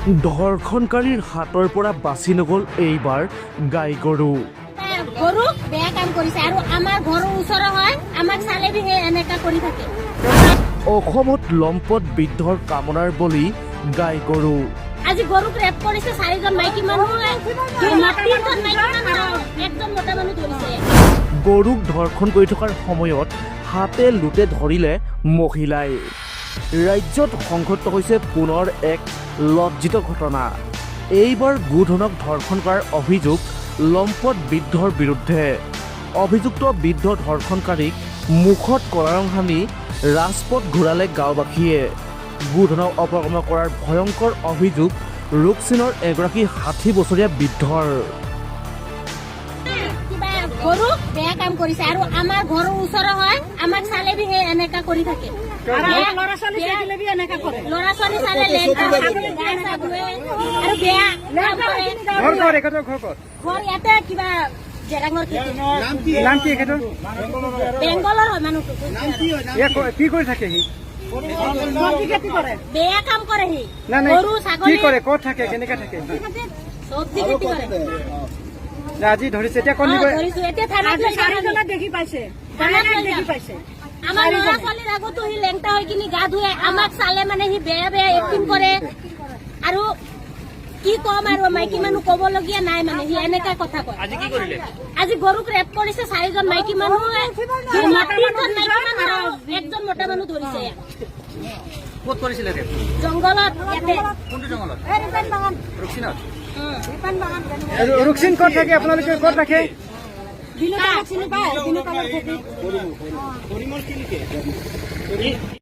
ধৰ্ষণকাৰীৰ হাতৰ পৰা বাচি নগ'ল এইবাৰ গাই গৰু। গৰুক বেয়া কাম কৰিছে আৰু আমাৰ ঘৰৰ ওচৰৰ হয়, আমাক চালে বি সেই এনেকা কৰি থাকে। অসমত লম্পট বৃদ্ধৰ কামনাৰ বলি গাই গৰু। আজি গৰুক ৰেপ কৰিছে চাৰিজন মাইকী মানুহ, তিনজন মাইকী মানুহ আৰু একজন মতা মানুহ ধৰিছে। গৰুক ধৰ্ষণ কৰি থকাৰ সময়ত হাতে লোটে ধৰিলে মহিলাই। ৰাজ্যত সংঘটিত হৈছে পুনৰ এক লজ্জিত ঘটনা। এইবাৰ গোধনক ধৰ্ষণ কৰাৰ অভিযোগ লম্পট বৃদ্ধৰ বিৰুদ্ধে। অভিযুক্ত বৃদ্ধ ধৰ্ষণকাৰীক মুখত কলা ৰং সানি ৰাজপথ ঘূৰালে গাঁওবাসীয়ে। গোধনক অপকৰ্ম কৰাৰ ভয়ংকৰ অভিযোগ ৰুকচিনৰ এগৰাকী 60 বছৰীয়া বৃদ্ধৰ। কিবা গৰুক বেয়া কাম কৰিছে আৰু আমাৰ ঘৰৰ ওচৰৰ হয়, আমাক চালে বি সেই এনেকা কৰি থাকে। ল'ৰা ছোৱালী দেখিলে বি এনেকা কৰে। ল'ৰা ছোৱালী চালে লেংটা গা চা ধুৱে আৰু বেয়া কাম কৰে। ঘৰ ক'ত এখেতৰ? ঘৰ ক'ত? ঘৰ ইয়াতে, কিবা জেৰাঙৰ খেতি। নাম কি এখেতৰ? বেংগলৰ হয় মানুহটো। ইয়াত কি কৰি থাকে সি? চব্জি খেতি কৰে। বেয়া কাম কৰে সি। নাই নাই। গৰু কি ছাগলী। কৰে, ক'ত থাকে, কেনেকে থাকে? চব্জি খেতি কৰে। আজি ধৰিছে, এতিয়া ক'ত নিব? ধৰিছো, এতিয়া থানাত আজি লৈ যাম আমি। চাৰিজনে দেখি পাইছে। থানাত লৈ দেখি যাম। পাইছে। আমাৰ ল'ৰা ছোৱালীৰ আগতো সি লেংটা হৈ কিনি গা ধুৱে। আমাক চালে মানে সি বেয়া বেয়া এক্টিং কৰে আৰু কি কম আৰু, মাইকী মানুহ ক'বলগীয়া নাই। মানে সি এনেকা কথা কয়। আজি কি কৰিলে? আজি গৰুক ৰেপ কৰিছে চাৰিজন মাইকী মানুহ, তিনজন মাইকী মানুহ আৰু একজন মতা মানুহ ধৰিছে ইয়াত। ক'ত কৰিছিলে ৰেপ? জংঘলত ইয়াতে। কোনটো জংঘলত? ৰুকচিনত? ৰুকচিন ক'ত থাকে? আপোনালোকে ক'ত ৰাখে? বিনুতালক চিনি পায়, বিনুতালৰ খেতি।